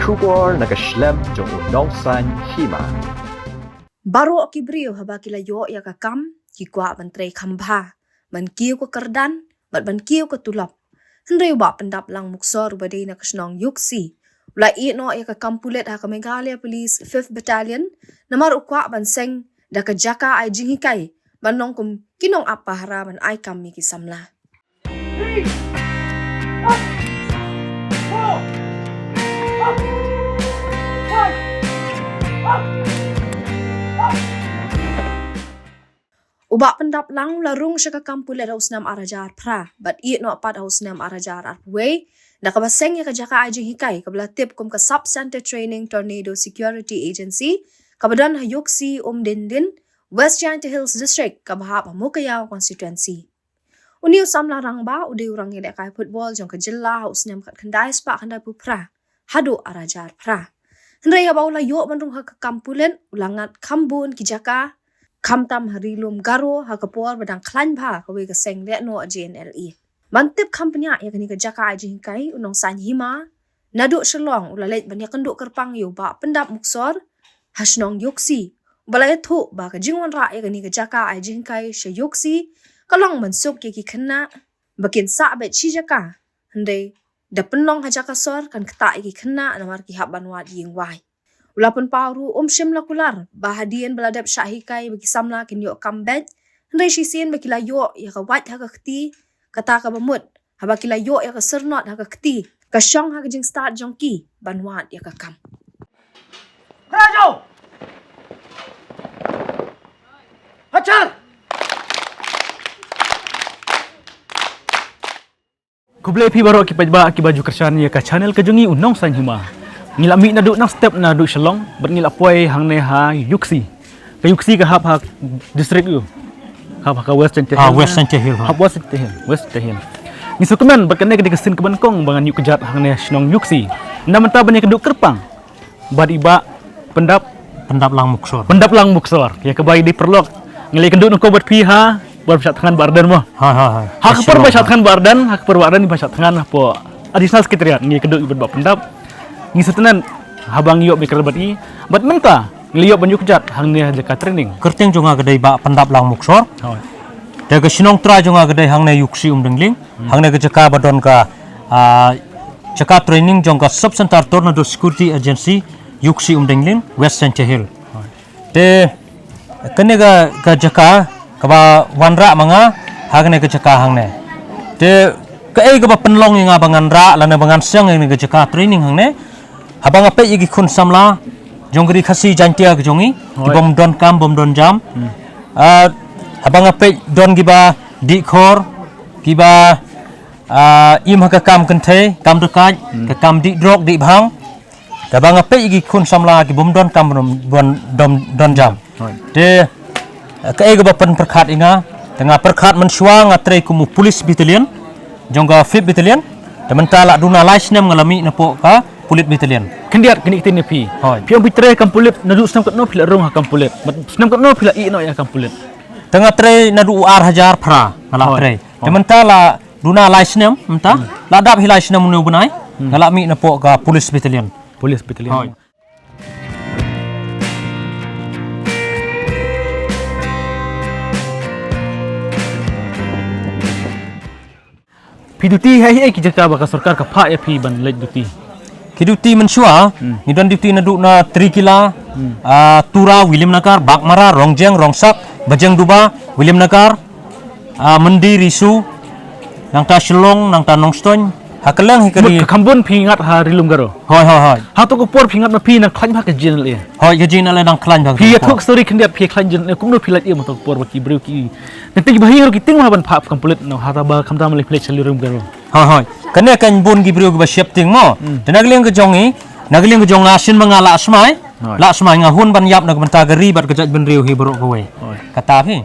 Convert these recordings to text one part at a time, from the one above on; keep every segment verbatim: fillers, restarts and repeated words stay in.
Khubor na ka shlem jong u Nongsaiñ Hima. Baroh ki briew haba ki la ïoh ïa ka kam, ki kwah ban trei kham bha, ban kiew ka kyrdan, bad ban kiew ka tulop. Hynrei u Bah Pyndaplang Muksor uba dei na ka shnong Iooksi u la ïeh noh ïa ka kam pulit ha ka Meghalaya Police Fifth Battalion, namar u kwah ban seng da ka jaka ai jinghikai ban long kum ki nongap pahara ban ai kam ïa ki samla. U Bah Pyndaplang u la rung sha ka kam pulit ha u snem ar hajar phra bad ïeh noh pat ha u snem ar hajar arphew wei, da kaba seng ïa ka jaka ai jinghikai kaba la tip kum ka Sub Center Training Tornado Security Agency, kaba don ha Iooksi Umdinglin, West Jaintia Hills District, kaba hap ha Mowkaiaw Constituency. Une u samla rangbah u dei u rangïalehkai football jong ka jylla ha u snem khatkhyndai spah khyndaiphew phra haduh ar hajar phra. Hynrei haba u la ïoh ban rung ha ka kam pulit, u la ngat kham bun ki jaka, khamtam ha Ri Lum Garo, ha ka por ba dang khlaiñ bha kawei ka seng lehnoh J N L A. Ban tip kham bniah ïa kane ka jaka ai jinghikai, u Nongsaiñ Hima naduh Shillong u la leit ban ïakynduh kyrpang ïa u Bah Pyndap Muksor ha shnong Iooksi, uba la ïathuh ba ka jingwanrah ïa kane ka jaka ai jinghikai sha Iooksi ka long ban suk ïa ki khynnah ba kin sah beit shi jaka, hynrei da pynlong ha jaka sor kan ktah ïa ki khynnah namar ki hap ban wad ïing wai. U la pynpaw ruh um shym la kular ba hadien ba la dep shah hikai ba ki samla kin ïoh kam beit, hynrei shisien ba ki la ïoh ïa ka wait ha ka kti, kata kaba mut haba ki la ïoh ïa ka syrnod ha ka kti, ka shong ha ka jingstad jong ki ban wad ïa ka kam. Khublei phi baroh ki paidbah kiba ju kyrshan ïa ka channel ka jong ngi u Nongsaiñ Hima. Ngi la mih naduh nang step naduh Shillong bad ngi la poi hangne ha Iooksi. Ka Iooksi ka hap ha district u, hap ha ka West Jaintia Hills. Ah, West Jaintia Hills, ha. Hap West Jaintia Hills, West Jaintia Hills. Ngi sngewkmen bad kane ka dei ka sien kaba nyngkong ba ngan ïuh kjat hangne shnong Iooksi. Namar mynta ban ïakynduh kyrpang bad i Bah Pyndap, Pyndaplang Muksor. Pyndaplang Muksor. Ïa kaba i dei paralok. Ngi la ïakynduh nyngkong bad phi ha, bad shah thngan Bah Ardent mo. Ha, ha, ha. Ha ka por ba shah thngan Bah Ardent, ha ka por Bah Ardent ba shah thngan hapoh Additional Secretariat. Ngi ïakynduh bad Bah Pyndap. Ngi sngewtynnad haba ngi ïoh ban ïakren bad i. Bad mynta ngi la ïoh ban ïuh kjat hangne ha jaka training. Kyrteng jong nga ka dei Bah Pyndaplang Muksor. Hooid. Te ka shnong trai jong nga ka dei hangne Iooksi Umdingling. Hmm. Hangne ka jaka ba don ka, ah, jaka training jong ka Sub Center Tornado Security Agency, Iooksi Umdingling, West Jaintia Hills. Te kane ka, ka jaka kaba wanrah ma nga ha kane ka jaka hangne. Te kaei kaba pynlong ïa nga ba ngan rah lane ba ngan seng ïa kane ka jaka training hangne? Haba nga peit ïa ki khun samla jong ka Ri Khasi Jaintia ka jong ngi, ki bym don kam, bym don jam. Hmm. Ah, haba nga peit don kiba dih khor, kiba, ah, im ha ka kam kynthei, kam dakaid, hmm, ka kam dih drok, dih bhang. Haba nga peit ïa ki khun samla ki bym don kam, bym don, don, don jam. Hooid. Te, eh, kaei kaba pynpyrkhat ïa nga, te nga pyrkhat mynshuwa nga trei kum u police battalion jong ka fifth battalion. Te mynta la duna lai snem nga la mih napoh ka police battalion. Khyndiat kine ki ktien ïa phi. Hooid. Phi ong phi trei kam pulit, naduh snem katno phi la rung ha kam pulit? Bad snem katno phi la ïeh noh ïa kam pulit? Te nga trei naduh u ar hajar phra nga la trei. Hooid. Te mynta la duna lai snem mynta, hmm, la dap hi lai snem une u bnai, hmm, nga la mih napoh ka police battalion. Police battalion. Hooid. Phi duty ha ei ei ki jaka ba ka sorkar ka phah ïa phi ban leit duty? Ki duty mynshuwa, hmm, ngi don duty naduh na Trikila, hmm, ah, Tura, Williamnagar, Baghmara, Rongjeng, Rongsak, Bajengduba, Williamnagar, ah, Myndi, Risu, nangta Shillong, nangta Nongstoiñ, ha kylleng hi ka ri. Mut ka kham bun phi ngat ha Ri Lum Garo. Hooid, hooid, hooid. Hato ka por phi ngat ma phi nang khlaiñ bha ka G N L A? Hooid, ka G N L A nang khlaiñ bha ka por. Phi ïathuh ka story khyndiat phi khlaiñ G N L A, kumno phi lait ïa ma hato ka por ba ki briew ki, nang te ki bahaïing ruh ki tieng ma ban phah kam pulit, no, hata ba khamtam leh phi leit sha Ri Lum Garo. Hooid, hooid. Kane kan bun ki briew kiba sheptieng mo. Hmm. Te na ka liang ka jong ngi, na ka liang ka jong nga sien ma nga lah smai. Hooid. Lah smai nga hun ban ïap na ka bynta ka ri bad ka jaitbynriew hi baroh kawei. Hooid. Kata phi.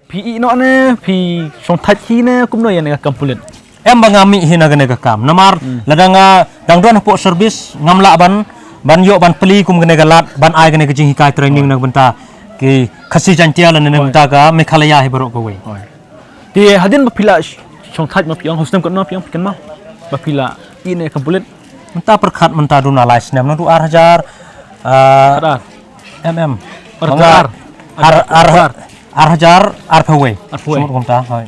Phi ïeh noh ne phi shong thait hi ne kumno ïa kane ka kam pulit? Em ba nga mih hi na kane ka kam. Namar, hmm, lada nga dang don hapoh service ngam lah ban, ban ïoh ban plie kum kane ka lad ban ai kane ka jinghikai training na ka bynta ki Khasi Jaintia lane mynta ka Meghalaya hi baroh kawei. Te hadien ba phi la sh-, shong thait ma phi ong, ha u snem katno phi ong phi kynmaw ba phi la ïeh ne kam pulit? Mynta pyrkhat mynta duna lai snem, naduh ar hajar, ah, em em. Ar hajar ar, ar, ar hajar arphew wei. Arphew wei. Sumut kumta, hoi.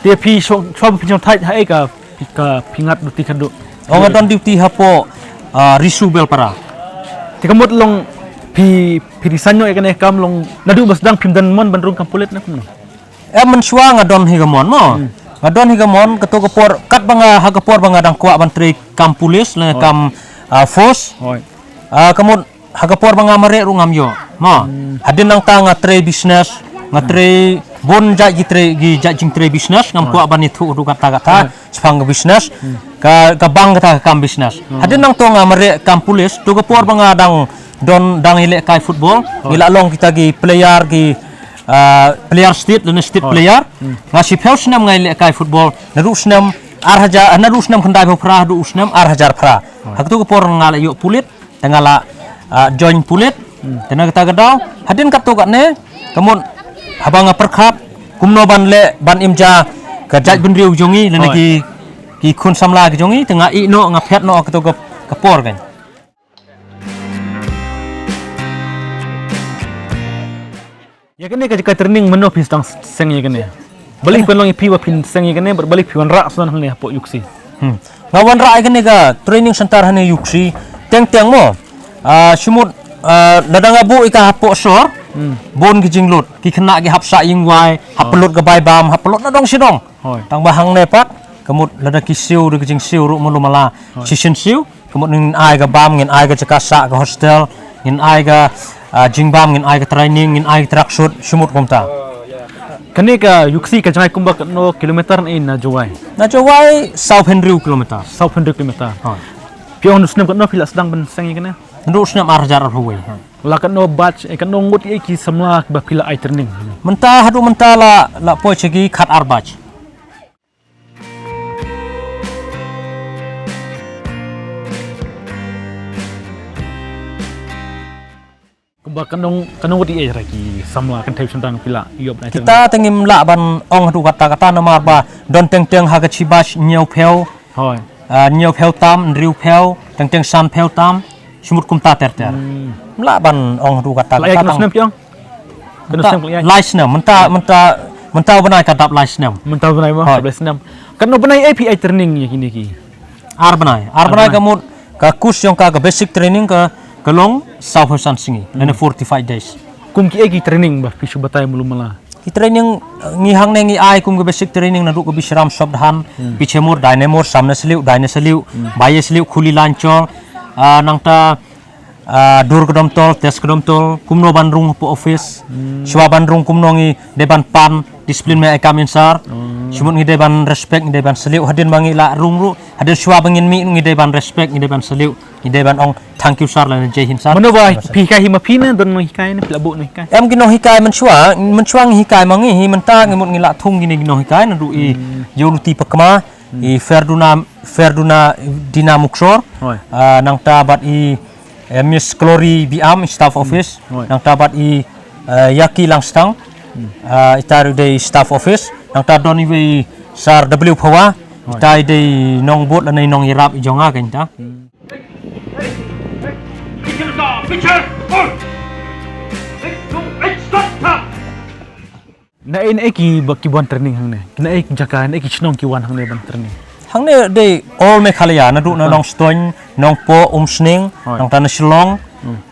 Te phi shong, shong phi shong thait ha ei ka, ka phi ngat duty khadduh? Ong nga don duty hapoh, ah, Risu Belpara. Te ka mut long phi, phi resign noh ïa kane ka kam long naduh ba sdang phim don mon ban rung kam pulit ne kumno? Em, mynshuwa nga don hi ka mon mo. Nga don hi ka mon, kato ka por, katba nga, ha ka por ba nga dang kwah ban trei kam pulis, lane kam, ah, force. Ah, ka mut, ha ka por ba nga mareh ruh ngam ïoh mo. Hadien nangta nga trei business, nga trei bun jait ki trei, ki jait jingtrei business, ngam kwah ban ïathuh haduh katta katta shaphang ka business. Ka, ka bang kata ka kam business. Hadien nangta nga mareh kam pulis, to ka por ba nga dang don, dang ïalehkai football, ngi la long kita ki player, ki, ah, player state lane state player. Nga shiphew snem nga ïalehkai football, naduh snem ar hajar, naduh snem khyndaiphew phra haduh u snem ar hajar phra. Ha kato ka por nga la ïoh pulit, te nga la, ah, join pulit. Te na kata ka daw, hadien katto katne, ka mut haba nga pyrkhat kumno ban leh ban im ja ka jaitbynriew jong ngi lane ki, ki khun samla ki jong ngi, te nga ïeh noh, nga phet noh kato ka, ka por kan. Ïa kane ka jaka training mynno phi sdang seng ïa kane? Balei phi wan long ïa phi ba phin seng ïa kane, bad balei phi wanrah sdang hangne hapoh U K C? Hmm. Nga wanrah ïa kane ka training center hangne U K C teng teng mo. Ah, shu mut, ah, lada nga buh ïa ka hapoh sor, bun ki jinglut, ki khynnah ki hap sah ïing wai, hap pynlut ka bai bam, hap pynlut na dong shi dong. Tang ba hangne pat, ka mut lada ki siew da ka jingsiew ruh malu mala, shisien siew, ka mut ngin ai ka bam, ngin ai ka jaka sah ka hostel, ngin ai ka, ah, jingbam, ngin ai ka training, ngin ai ka tracksuit, shu mut kumta. Kane ka U K C ka jngai kumba katno kilometer na Jowai? Na Jowai sawphew hynriew kilometer. Sawphew hynriew kilometer. Phi ong naduh snem katno phi la sdang ban seng ïa kane? Naduh snem ar hajar arphew wei. La katno batch, eh, katno ngut ïa ki samla ba phi la ai training? Mynta haduh mynta la, la poi sha ki khatar batch. Kumba katno, katno ngut ïa ki samla kynthei shynrang phi la ïoh ban ai training? Kita te ngim lah ban ong haduh katta katta namar ba don teng teng ha ka shi batch hynñiewphew. Ah, hynñiewphew tam, hynriewphew, teng teng sanphew tam, shu mut kumta ter ter. Ngim lah ban ong haduh katta katta. Lai snem phi ong? Lai snem, mynta, mynta, mynta u bnai ka dap lai snem. Mynta u bnai mo, lai snem. Katno bnai ei phi ai training ïa kine ki? Ar bnai. Ar bnai ka mut ka course jong ka, ka basic training ka, ka long sawphew san sngi, lane forty-five days. Kum kiei ki training ba phi shu batai malu mala? Ki training, eh, ngi hangne ngi ai kum ka basic training naduh ka Bishram Sopdahan, Pichemur, Dainamur, Samne Sliu, Daine Sliu, Baye Sliu, Khuli Lanchol, ah, nangta, ah, dur ka domtol, test ka domtol, kumno ban rung hapoh office, shuwa ban rung kumno ngi dei ban pan, discipline me ai kam answer, shu mut ngi dei ban respect, ngi dei ban salute, hadien ba ngi la rung ruh, hadien shuwa ba ngin mih ngi dei ban respect, ngi dei ban salute. Ngi dei ban ong thank you sir lane jai hind sir. Mano ba phi hikai hi ma phi ne don nonghikai ne phi la buh nonghikai? Em ki nonghikai mynshuwa, mynshuwa ngi hikai ma ngi hi mynta ngi mut ngi la thung kine ki nonghikai naduh i Yoluti Pakma, i Ferduna, Ferduna Dina Muksor. Ah, nangta bad i, eh, Miss Glory Biam staff office. Nangta bad i, eh, Yaki Langstang. Ah, ita ruh dei staff office. Nangta don iwei sir W Phawa. Ita i dei nongbud lane nongïarap i jong nga kynta. Naei naei ki ba ki wan training hangne? Naei ki jaka, naei ki shnong ki wan hangne ban training? Hangne dei all Meghalaya, naduh na Nongstoiñ, Nongpoh, Umsning, nangta na Shillong,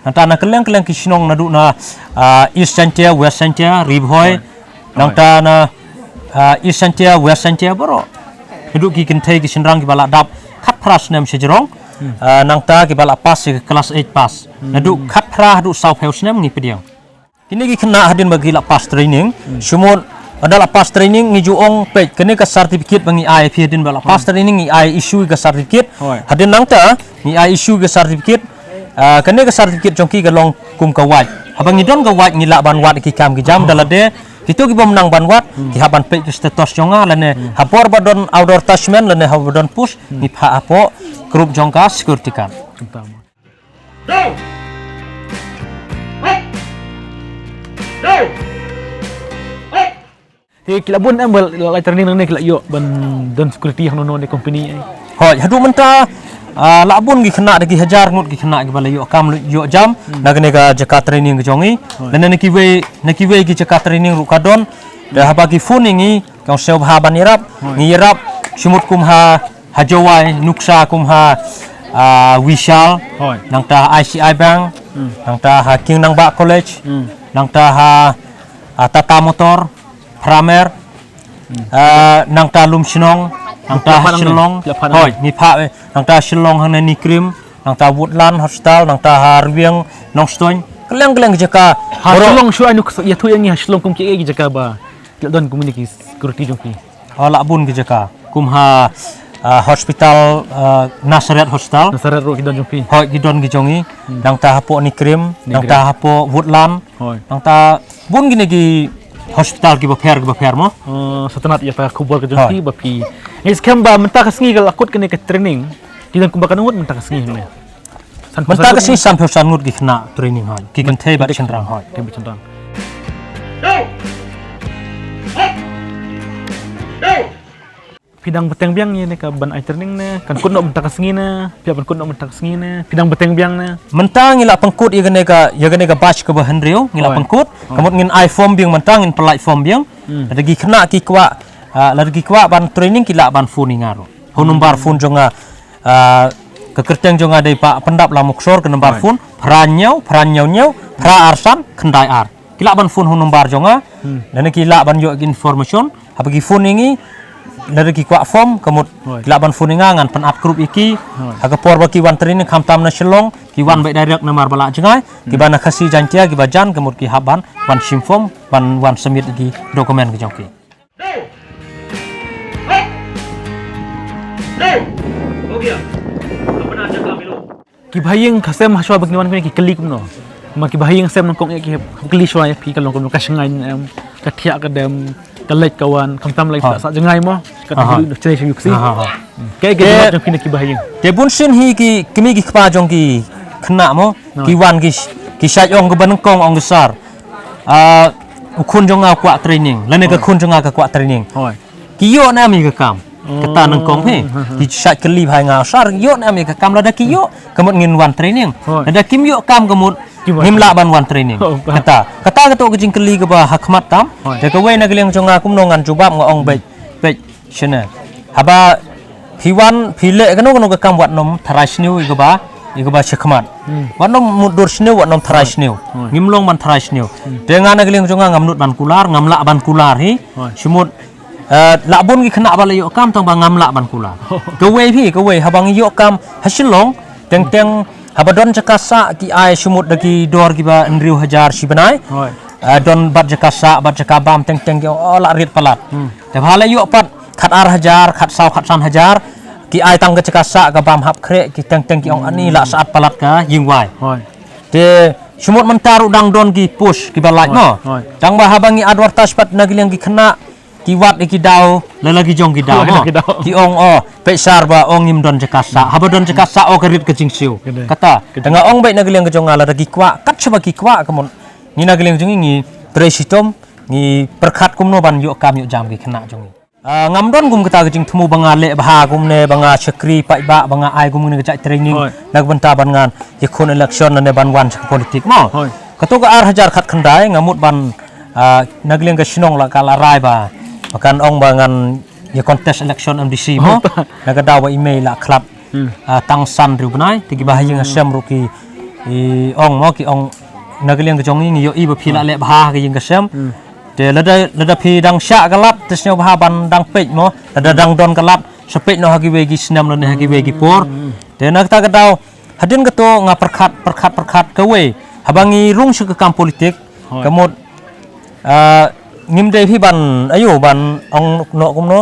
nangta na kylleng kylleng ki shnong naduh na, ah, East Jaintia, West Jaintia, Ri Bhoi, nangta na, ah, East Jaintia, West Jaintia baroh. Naduh ki kynthei ki shynrang kiba la dap khatphra snem shajrong. Ah, nangta kiba la pass ïa ka class eight pass. Naduh khatphra haduh sawphew snem ngi pdiang. Kine ki khynnah hadien ba ki la pass training, shu mut, lada la pass training ngi ju ong peit kane ka certificate ba ngi ai phi hadien ba la pass training ngi ai issue ka certificate. Hadien nangta ngi ai issue ka certificate. Ah, kane ka certificate jong ki ka long kum ka wad. Haba ngi don ka wad ngi lah ban wad ki kam ki jam da lade. Kito ki bym nang ban wad, ki hap ban peit ki status jong nga lane ha por ba don outdoor attachment lane haba don push, ngi phah hapoh group jong ka security guard. Go! Hop! Te ki la bun em ba la, la training nangne ki la ïoh ban don security hangno hangno ne company ai. Hooid, haduh mynta, ah, la bun ki khynnah da ki hajar ngut ki khynnah kiba la ïoh kam ïoh jam na kane ka jaka training ka jong ngi. Hooid. Lane na kiwei, na kiwei ki jaka training ruh ka don. Te haba ki phone ïa ngi, ki ong sngewbha ban ïarap, hooid, ngi ïarap. Shu mut kum ha, ha Jowai, nuksa kum ha, ah, Vishal, hooid, nangta ha I C I Bank, hmm, nangta ha King Nangbah College, hmm, nangta ha, ah, Tata Motor, Pramer, hmm, ah, nangta Lumshnong, nangta ha Shillong, ngi phah, eh, nangta Shillong hangne NEIGRIHMS, nangta Woodland Hospital, nangta ha Rwiang Nongstoiñ, kylleng kylleng ki jaka. Ha Shillong shu ai nuk ïathuh ïa ngi ha Shillong kum kiei ki jaka ba ki la don kumne ki security jong ki. Oh, la bun ki jaka. Kum ha, ah, hospital, ah, Nazareth Hospital. Nazareth ruh ki don jong phi. Hooid, ki don ki jong ngi. Hmm. Nangta hapoh NEIGRIHMS, NEIGRIHMS, nangta hapoh Woodland. Hooid. Nangta bun kine ki hospital kiba pher kiba pher mo. Oh, sa tang ïa kata ka khubor ka jong phi ba phi. Ngi skhem ba mynta ka sngi ka la kut kane ka training. Ki don kumba katno ngut mynta ka sngi hangne? Mynta ka sngi sanphew san ngut ki khynnah training hooid. Ki kynthei bad shynrang hooid. Kynthei bad shynrang. Phi dang bteng biang ïa kane ka ban ai training ne kan kut noh mynta ka sngi ne? Phi ban kut noh mynta ka sngi ne? Phi dang bteng biang ne? Mynta ngi la pynkut ïa kane ka, ïa kane ka batch kaba hynriew ngi la pynkut. Hooid. Ka mut ngin ai form biang mynta, ngin pynlait form biang. Hmm. Lada ki khynnah ki kwah, ah, lada ki kwah ban training ki lah ban phone ïa nga ruh. Phone number phone jong nga, ah, ka kyrteng jong nga dei Bah Pyndap Lamukshor, ka number phone phra hynñiew, phra hynñiew hynñiew, phra ar san, khyndai ar. Ki lah ban phone ha number jong nga. Hmm. Lane ki lah ban ïoh information. Haba ki phone ïa ngi, lada ki kwah form, ka mut ki lah ban phone ïa nga, ngan pynap group ïa ki. Hooid. Ha ka por ba ki wan training khamtam na Shillong, ki wan beit direct namar ba la jngai. Hmm. Kiba na Khasi Jaiñtia, kiba jan, ka mut ki hap ban wan shim form, ban wan submit ïa ki document ki jong ki. Ki bahaïing ka sem hashwa ba kin wan kine ki kylli kumno? Ma ki bahaïing sem nyngkong ïa ki kylli shwa ïa phi ka long kumno, ka shngaiñ em, ka thiah ka dem, ka leit ka wan, khamtam leit sa jngai mo, ka tang sha yu ksi. Ha, ha, ha. Ka ïa ka jingmut jong kine ki bahaïing. Te bun sien hi ki kmie ki kpa jong ki khynnah mo, ki wan ki, ki shait ong kaba nyngkong ong ki sir. Ah, u khun jong nga u kwah training, lane ka khun jong nga ka kwah training. Hooid. Ki ïoh ne em ïa ka kam? Kata nyngkong hi. Ki shait kylli bha ïa nga, sir, ïoh ne em ïa ka kam? Lada ki ïoh, ka mut ngin wan training. Hooid. Lada kim ïoh kam, ka mut ngim lah ban wan training. Hooid. Kata, kata kato ka jingkylli kaba ha khmat tam. Hooid. Te kawei na ka liang jong nga kumno ngan jubab, nga ong beit, beit. Shane. Haba phi wan, phi leh kano kano ka kam, wat nym tharai sniew ïa kaba, ïa kaba shakhmat. Hmm. Wat nym mutdur sniew, wat nym tharai sniew. Hooid. Ngim long ban tharai sniew. Hmm. Te nga na ka liang jong nga ngam nud ban kular, ngam lah ban kular hi. Hooid. Shu mut, eh, la bun ki khynnah ba la ïoh kam tang ba ngam lah ban kular. Kawei phi, kawei haba ngi ïoh kam ha Shillong, teng teng haba don jaka sah ki ai shu mut da ki dor kiba hynriew hajar shi bnai. Hooid. Eh, don bad jaka sah, bad jaka bam, teng teng ki ong, oh, la rit palat. Hmm. Te ba la ïoh pat khat ar hajar, khat saw, khat san hajar, ki ai tang ka jaka sah, ka bam hap khreh, ki teng teng ki ong, ani la sah palat ka ïing wai. Hooid. Te shu mut mynta ruh dang don ki post kiba lait mo. Hooid. Tang ba haba ngi advertise pat na ka liang ki khynnah, ki wad ïa ki daw, la la ki jong ki daw mo. Ki ong, oh, peit sir ba ong ngim don jaka sah. Haba don jaka sah, oh, ka rit ka jingsiew. Kata. Te nga ong beit na ka liang ka jong nga, lada ki kwah, kat shaba ki kwah, ka mut ngi na ka liang jong ngi ngi trei shitom, ngi pyrkhat kumno ban ïoh kam ïoh jam ki khynnah jong ngi. Ah, ngam don kum kata ka jingthmu ba nga leh bha kumne, ba nga shakri paidbah, ba nga ai kumne ka jait training. Hooid. Na ka bynta ban ngan ïakhun election lane ban wan sha ka politik mo. Hooid. Kato ka ar hajar khatkhyndai nga mut ban, ah, na ka liang ka shnong la ka la rai ba, ba kan ong ba ngan ïa contest election M D C mo. Hooid. Na ka daw ba i Mei la khlad. Hmm. Ah, tang san hynriew bnai, te ki bahaïing hasem ruh ki, i ong mo, ki ong na ka liang ka jong ngi, ngi ïohi ba phi la leh bha ha ka ïing ka sem. Hmm. Te lada, lada phi dang shah ka lad, te sngewbha ban dang peit mo, lada dang don ka lad, sa peit noh ha kiwei ki snem lane ha kiwei ki por. Hmm. Te na kata ka daw, hadien kato nga pyrkhat, pyrkhat, pyrkhat kawei. Haba ngi rung sha ka kam politik, hooid, ka mut, ah, ngim dei phi ban, ayo, ban ong noh kumno.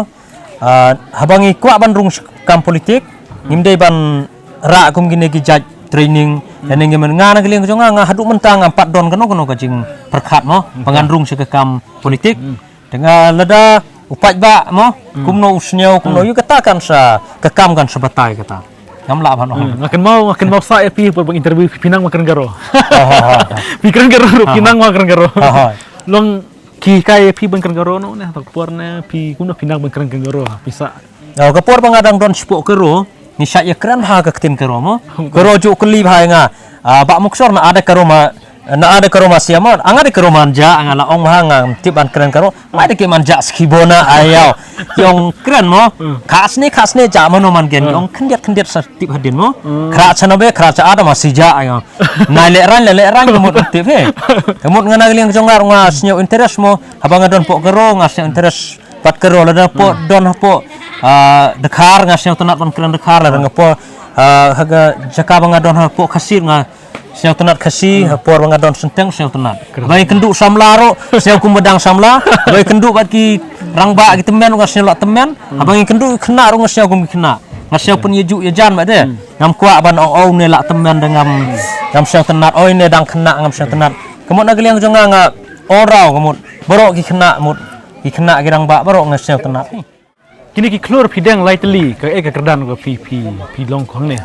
Ah, haba ngi kwah ban rung sha ka kam politik, ngim dei ban rah kum kine ki jait training, hmm, lane ngim, nga na ka liang ka jong nga, nga haduh mynta ngam pat don kano kano ka jingpyrkhat mo, hmm, ba ngan rung sha ka kam politik. Hmm. Te nga lada u paidbah mo, hmm, kumno u sniew, kumno, hmm, ïa kata kan sa, ka kam kan sa batai kata. Ngam lah ban ong. Hmm, nga kynmaw, nga kynmaw sa ïa phi por ban interview phi, phi nang ban kren Garo. Ha, ha, ha. Phi kren Garo, phi nang ban kren Garo. Ha, ha. Long ki hikai ïa phi ban kren Garo no ne, ha ka por ne phi kumno phi nang ban kren Garo, phi sa. Oh, ka por ba nga dang don shapoh Garo, ngi shait ïa kren ha ka ktien Garo mo. Garo ju kylli bha ïa nga. Ah, Bah Muksor, na ada Garo ma, na ada Garo ma siam mo. Anga da Garo man ja, anga la ong bha, ngam tip ban kren Garo. Mai da ki man ja ski bona ayau. Ki ong kren mo. Hmm. Khasne khasne ja mano man gen. Hmm. Ki ong khyndiat khyndiat sa tip hadien mo. Hmm. Khra cha na be, khra cha ada ma si ja ayau. Nai le ran, le le ran, ka mut tip he. Ka mut nga na ka liang jong nga, nga sñiaw interest mo. Haba nga don poh Garo, nga sñiaw interest pat Garo, lada poh, hmm, don hapoh, ah, Dkhar, nga sñiaw tynnat ban kren Dkhar, lada nga poh, ah, ha ka jaka ba nga don hapoh Khasi, nga sñiaw tynnat Khasi, hmm, ha por ba nga don Synteng, sñiaw tynnat. Kren. Ba ngi kynduh samla ruh, sñiaw kum ba dang samla. Ba ngi kynduh bad ki rangbah ki tymmen, nga sñiaw lah tymmen. Hmm. Haba ngi kynduh khynnah ruh, nga sñiaw kum khynnah. Nga sñiaw, hmm, pynïajuh ïajan bad de. Hmm. Ngam kwah ban ong, oh, ne lah tymmen de ngam, ngam sñiaw tynnat, oh, ne dang khynnah ngam sñiaw tynnat. Ka mut na ka liang jong nga nga ong raw, ka mut baroh ki khynnah, mut ki khynnah ki rangbah baroh nga sñiaw tynnat. Kine ki khlur phi deng lai tylli, kaei ka kyrdan ka phi, phi, phi long ko hangne?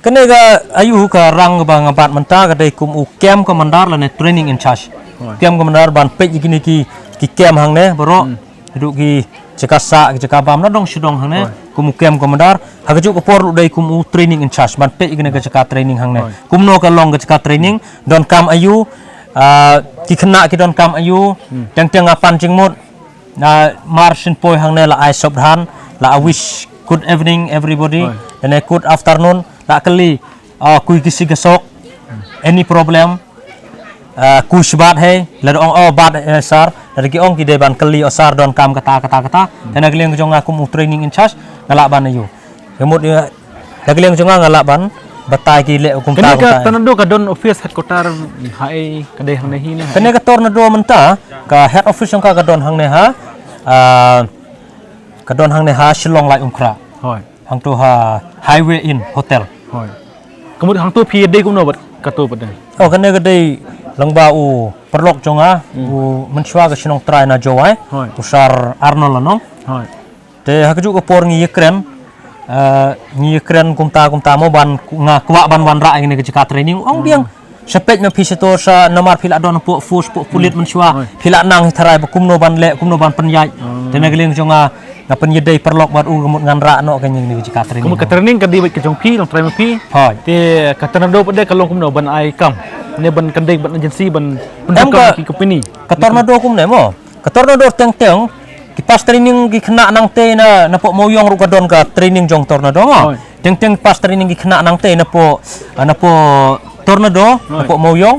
Kane ka aïu ka rang ba nga bat mynta ka dei kum u camp commander lane training in charge. Hooid. Camp commander ban peit ïa kine ki, ki camp hangne baroh. Hmm. Haduh ki jaka sah, ki jaka bam na dong shi dong hangne. Hooid. Kum u camp commander. Ha kajuh ka por u dei kum u training in charge ban peit ïa kane ka jaka training hangne. Hooid. Kumno ka long ka jaka training, donkam aïu, ah, ki khynnah ki donkam aïu, hmm, teng teng nga pan jingmut. Na mar shin poi hangne la ai sop dhan, la wish good evening everybody. Hooid. Lane good afternoon, la kylli, ah, kui ki si ka sok, any problem, ah, kui shi bat hei, lada ong, oh, bat, eh, sir, lada ki ong ki dei ban kylli, oh, sir, donkam kata, kata, kata. Te na ka liang jong nga kum u training in charge, nga lah ban aïu. Ka mut, eh, na ka liang jong nga nga lah ban batai ki leh kumta. Kane ka kumta. Tornado ka don office headquarter ha ei, ka dei hangne hi ne ha ei? Kane ka Tornado mynta, ka head office jong ka ka don hangne ha, ah, ka don hangne ha Shillong Laitumkhrah. Hooid. Hangto ha Highway Inn Hotel. Hooid. Ka mut hangto phi dei kumno bad kato pat de? Oh, kane ka dei lyngba u paralok jong nga, hmm, u mynshuwa ka shnong trai na Jowai. Hooid. U Sir Arnold Lanong. Hooid. Te ha kajuh ka por ngi ïakren, eh, ngi ïakren kumta kumta mo ban ku-, nga kwah ban wanrah ïa kane ka jaka training. Ong, hmm, biang. Sa peit ma phi sa to sa namar phi la don hapoh force, hapoh pulit, hmm, mynshuwa. Hooid. Phi la nang hi tharai ba kumno ban leh, kumno ban pynïaid. Hmm. Te na ka liang jong nga, nga pynïadei paralok bad u ka mut ngan rah noh kane ka jaka training. Ka mut ka training ka dei beit ka jong phi, long trai ma phi. Hooid. Te ka Tornado pat de ka long kumno ban ai kam, ne ban kyndit bad agency ban pyndonkam ki company. Em ka, ka Tornado kumne mo. Ka Tornado teng teng ki pass training ki khynnah nangtei na, na poh Mawïong ruh ka don ka training jong Tornado mo. Hooid. Teng teng ki pass training ki khynnah nangtei na poh, ah, na poh Tornado, hooid, na poh Mawïong.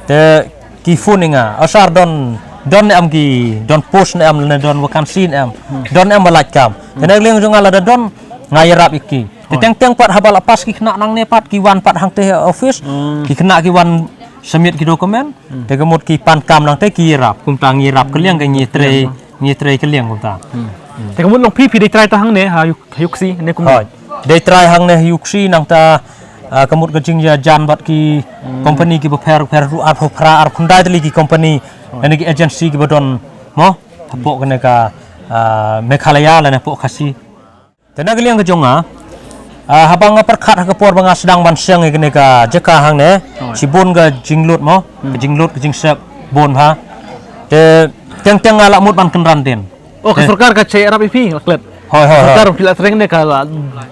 Te ki phone ïa nga, oh sir, don, don ne em ki, don post ne em, ne don vacancy ne em. Hmm. Don ne em ba lait kam. Te, hmm, na ka liang jong nga lada don, nga ïarap ïa ki. Te, hooid, teng teng pat haba la pass ki khynnah nangne pat ki wan pat hangtei office. Hmm. Ki khynnah ki wan submit ki document. Hmm. Te ka mut ki pan kam nangtei ki ïarap, kumta ngi ïarap ka liang ka ngi trei, hmm, ngi trei ka liang kumta. Hmm. Hmm. Te ka mut long phi phi dei trai ta hangne ha Iewk-, ha Iewkhsi ne kumno? Hooid. Dei trai hangne ha Iewkhsi nangta, ah, ka mut ka jingïajan bad ki, hmm, company kiba pher pher ruh, arphew phra arphew khyndai tylli ki company. Hooid. Lane ki agency kiba don mo hapoh kane ka, ah, Meghalaya lane hapoh Khasi. Te na ka liang ka jong nga, ah, haba nga pyrkhat ha ka por ba nga sdang ban shong ïa kane ka jaka hangne, hooid, shibun ka jinglut mo, hmm, ka jinglut, ka jingsep bun ha. Te teng teng nga la mut ban kynran dien. Oh, ka, eh, sorkar ka shah ïarap ïa phi, la klet. Hooid, hooid, hooid. Sorkar phi la trei ne ka la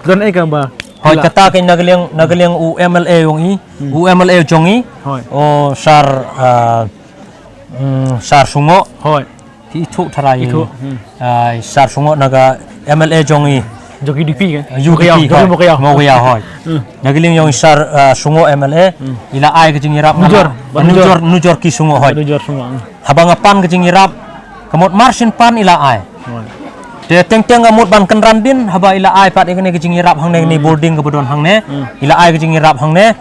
don ei kaba. Hooid, la kata ka na ka liang, na ka liang u M L A jong i, hmm, u M L A jong i. Hooid. U Sir, ah, mm, Sir Sungoh. Hooid. Ki ithuh tharai. Ithuh, hmm. Ah, Sir Sungoh na ka M L A jong i. Jong i U D P ke? U D P, Mawkaiaw, jong i hooid. Mawkaiaw. Mawkaiaw, hooid. Hmm. Na ka liang jong i Sir, ah, Sungoh M L A. Hmm. I la ai ka jingïarap. Nujor, nga la, ba nujor, nujor, nujor ki Sungoh, hooid. Nujor Sungoh, hmm. Haba nga pan ka jingïarap, ka mut mar shin pan i la ai. Hooid. Te teng teng nga mut ban kynran dien, haba i la ai pat ïa kane ka jingïarap hangne, kane, hmm, building kaba don hangne. Hmm. I la ai ka jingïarap hangne.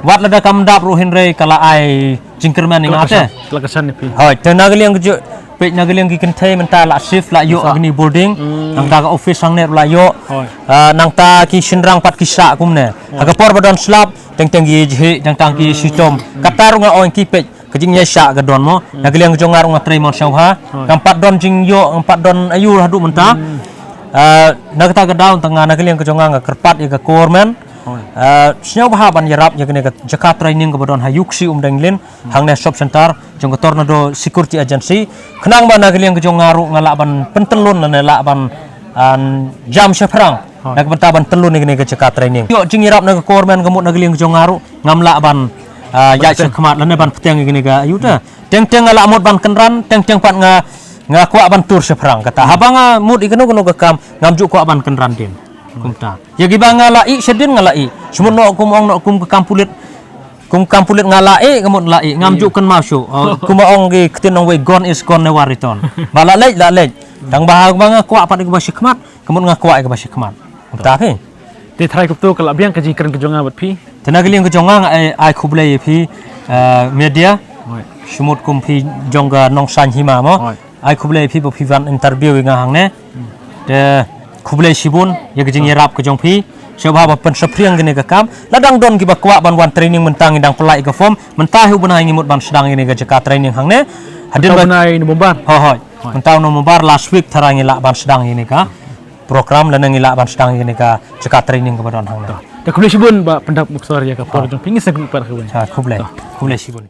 Wat lada kam dap ruh hynrei ka la ai jingkyrmen ïa nga te. Ka la kyrsan, ka la kyrsan ïa phi. Hooid, te na ka liang ka ju-, peit na ka liang ki kynthei mynta la shift la ïoh, sa, kane building. Hmm. Nangta ka office hangne ruh la ïoh. Hooid. Ah, nangta ki shynrang pat ki sah kumne. Hooid. Ha ka por ba don slap, teng teng ki jhieh, teng teng ki, hmm, shitom. Hmm. Kata ruh nga ong ki peit, ka jingïaishah ka don mo. Hmm. Na ka liang ka jong nga ruh nga trei mon sngewbha. Hooid. Ngam pat don jingïoh, ngam pat don aïu haduh mynta. Hmm. Ah, na kata ka daw tang nga na ka liang ka jong nga nga kyrpad ïa ka government. Sñiawbha ban ïarap ïa kane ka jaka training kaba don ha Iewkhsi Umdaiñlin, hangne sub centre jong ka Tornado Security Agency. Khnang ba na ka liang ka jong nga ruh nga lah ban pyntyllun lane lah ban jam shaphrang na ka bynta ban tyllun ïa kane ka jaka training. Ïoh jingïarap na ka government ka mut na ka liang ka jong nga ruh ngam lah ban ïaid shakhmat lane ban pyrshang ïa kane ka ayu ta. Teng teng nga lah mut ban kynran, teng teng pat nga nga kwah ban tur shaphrang kata. Haba nga mut ïa kano kano ka kam ngam ju kwah ban kynran dien. Kumta ïa kiba nga lah ïeh shadien nga lah ïeh. Shu mut noh kum ong noh kum ka kam pulit. Kum kam pulit nga lah ïeh, ka mut lah ïeh, ngam ju kynmaw shuh. Kumba ong ki ktien nongwei, gone is gone, never return. Ba lah leit lah leit. Tang ba haba nga kwah pat ïa kaba shakhmat, ka mut nga kwah ïa kaba shakhmat. Kumta phi. Te trai kumto ka lah biang ka jingkren ka jong nga bad phi. Te na ka liang ka jong nga nga ai khublei ïa phi media. Shu mut kum phi jong ka Nongsaiñ Hima mo. Ai khublei ïa phi ba phi wan interview ïa nga hangne. Te khublei shibun ïa ka jingïarap ka jong phi. Sngewbha ba pynsaphriang kane ka kam. La dang don kiba kwah ban wan training mynta ngi dang pynlait ïa ka form. Mynta hi u bnai ngi mut ban sdang ïa kane ka jaka training hangne. Hadien ba u bnai November. Hooid. Mynta u November, last week tharai ngi lah ban sdang ïa kane ka program lane ngi lah ban sdang ïa kane ka jaka training kaba don hangne. Te khublei shibun ba pyndap maksor ïa ka por jong phi, ngi sa kynduh pat ha kawei. Khublei. Khublei shibun.